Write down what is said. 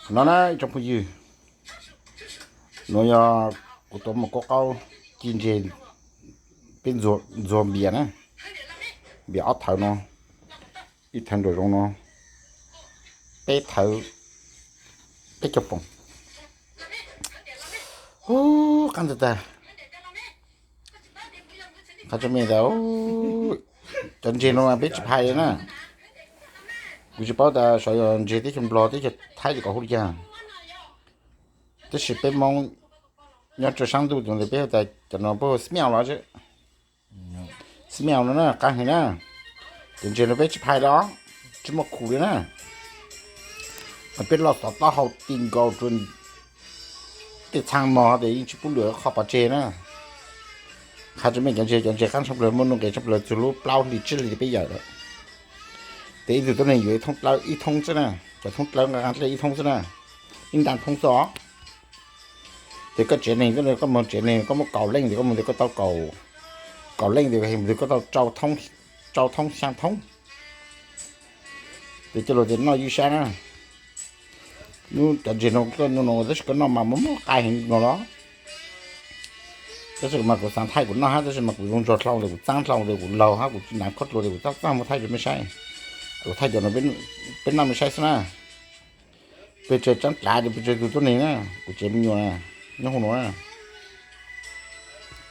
No na ib tsoom phooj ywg, no yog kuv tuav mus kauv qaub ci ntseg, peb ntxuag npias na, npias ob thawv no, ib thawv nraum zoov no, peb thawv, peb caug poom. Ub, qab ntawd tag. Qhov tseem me tas, cov ntseg no mas peb tsis phais li na. Kuv tsis paub tas sav yog ntseg teb chaws Nplog teb chaws Thaib li kom hu li cas, tab sis peb Hmoob nyob rau saab ntuj tus ntawd peb hu tas cov no peb hu xmeej los xmeej no na, qab heev na. Cov ntseg no peb tsis phais los, tsis muaj khum li na. Peb loj xov taub hau ti nkaus rau tej txhaa mog ces yeej tsis pub lwm qhov pov tseg na. Qhov tseem me cov ntseg, cov ntseg qab tshaj plaws, muaj nuj nqes tshaj plaws, txug lub plaub hli tsib hli peb yawm lawm. Ces ib tug tuab neeg yuav ib thoob dlawb xwb na, cov thoob dlawb nqa nqa dlej ib thoob xwb na, ib nta thoob xwb os. Ces koj tsev neeg, koj moog tsev neeg koj muaj kaum leej ces koj moog ces koj tau kaum, kaum leej ces koj tau rau thoob xyaa thoob. Ces coj lug ces noj ywj sab na. Nub cov ntseg no koj noj no tab sis koj noj mas muaj muaj qab heev no los. Tab sis mas kuv xaav thaij kuv noj hab, tab sis mas kuv zoo ntsuag dlhau ntawd, kuv txaab dlhau ntawd, kuv laug hab, kuv tsis naav khob dlua ntawd, kuv txaab txaab muab thaij rau mej saib. Kuv thaij cov no peb noj mej saib xwb na. Pes tsawg tsaab dlav ces pes tsawg tug tuab neeg na, kuv tsev me nyuam na, nyob hauv no na.